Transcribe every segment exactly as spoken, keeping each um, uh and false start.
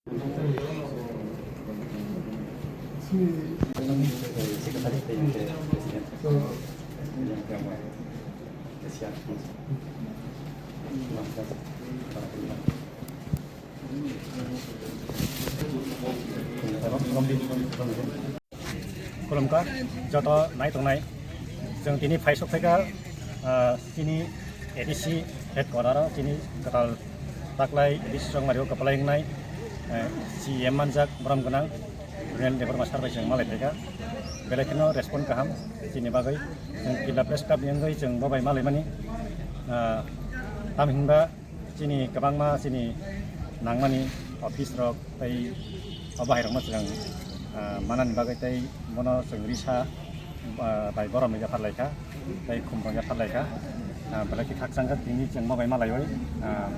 Khulumkha, joto nai tongnai. Chwng tini phaisok phaikha, ah, chini A D C headquarter o, chini kwtal taklai A D C Chongmari o kwplai wngnai, eh, C E M manjak borom gwnang Runiel Debbarma sir bai chwng malai phaikha. Belai kheno respond kaham chini bagwi. Chwng Killa Press Club ni wngwi chwng bo bai malaimani, ah, tamo hinba chini kwbangma chini nangmani office rok tei o bahai rokno chwng, ah, manani bagwi tei bono chwng risa, ah, bai borom yapharlaikha tei khumrok yapharlaikha, ah, belai khe khakchangkha tini chwng bo bai malaiwi, ah,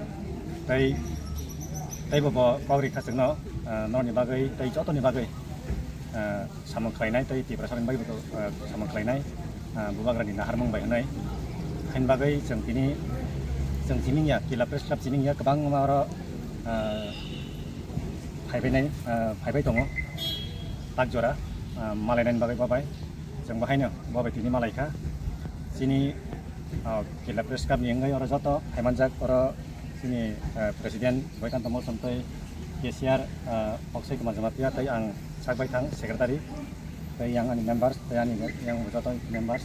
tei teibo bo kok rikha chwngno, ah, norokni bagwi tei jotoni bagwi, ah, samung khlainai tei Tiprasani bagwi bo, ah, samung khlainai, ah, bubagrani naharmung bai hwnwi. Haini bagwi chwng tini, chwng tini ya Killa Press Club tini ya kwbangma oro, ah, phaibainai, ah, phaibai tongo tak jora, ah, malainani bagwi bo bai. Chwng bo haino bo bai tini malaikha. Chini, ah, Killa Press Club ni wngwi oro joto phaimanjak oro chini, ah, President Boikanta Molsom tei Cashier, ah, Akshay Kumar Jamatia tei ang sak bai thang Secretary tei yang ani members tei ani yang joto members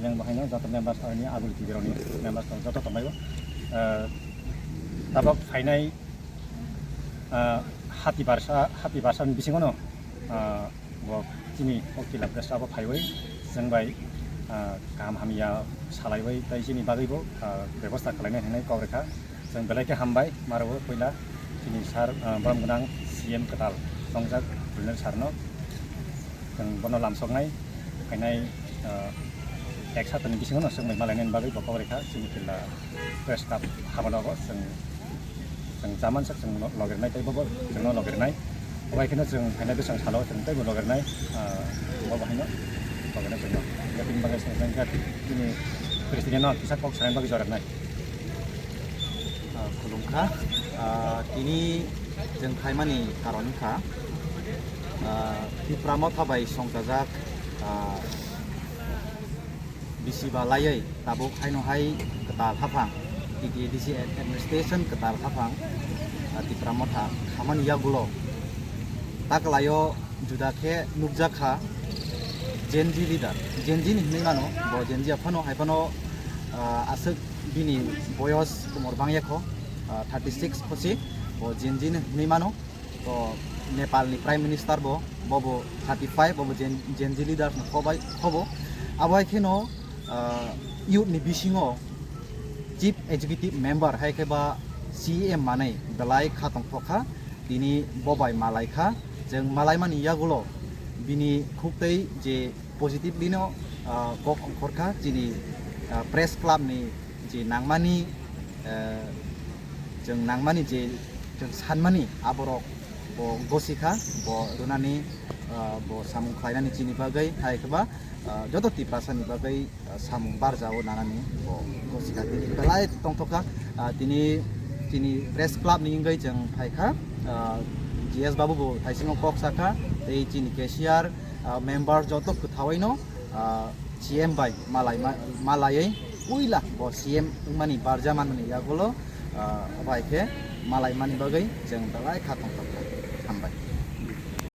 yang bo haino joto members ani aguli tibironi members joto tongbaio. Ah, tabok phainai, ah, hati barsa, hati barsa ni bisingo no, ah, bo chini o Killa Press abo phaiwi chwng bai, ah, kaham hamya salaiwi tei chini bagwi bo, ah, bebosta khlainai hinwi kok rwkha. Chwng belai khe hambai, maro puila chini sir, ah, borom gwnang C M kwtal tongjak Runiel sir no. Chwng bono lamsoknai, phainai, ah, ek saptani bisingo no chwng bai malainani bagwi bo kok rwkha chini Killa Press Club habano bo chwng, chwng chamansak chwng no-, logirnai tei bobo chwngno logirnai. Obai kheno chwng phainai bwsang salo chwng teibo logirnai, ah, bobo haino logirnai chwngno. Tini bagwi chwng chini President no kisa kok sanani bagwi jornai. Ah, khulumkha. Ah, tini chwng phaimani karon wngkha, ah, Tipra Motha bai songchajak, ah, bisi ba laiwi tabuk haino hai kwtal haphang, T T A D C administration kwtal haphang, ah, Tipra Motha khamani yagulo taklaio juda khe nukjak kha Gen Z leader, Gen Z ni hinwi mano, bo Gen Z phano hai phano, ah, aswk bini boyos umor bangya kho, ah, thirty six khosi, bo Gen Z ni hinwi mano. To Nepal ni Prime Minister bo, bobo thirty five, bobo Gen, Gen Z leaders no khobai, khobo. Abo hai kheno, ah, youth ni bisingo Chief Executive Member hai khe ba C E M manwi belai kha tongthok kha, tini bo bai malai kha. Chwng malaimani yagulo bini khuktwi je positively no, ah, kok ongkhor kha chini, ah, press club ni je nangmani, ah, chwng nangmani je chwng sanmani aborok bo gosi kha, bo rwnani, ah, bo samung khlainani chini bagwi hai khe ba, ah, joto Tiprasa ni bagwi, ah, samung barjao nanani bo gosi kha. Tini belai tongthok kha, ah, tini chini press club ni wngwi chwng phai kha, ah, G S Babu bo thaisingo kok sa kha tei chini cashier, ah, member joto kwthawi no, ah, C M bai malai ma-, malaiwi puila bo C M wngmani barja manmani yagulo, ah, bai khe malai mani bagwi chwng belai kha tongthok kha.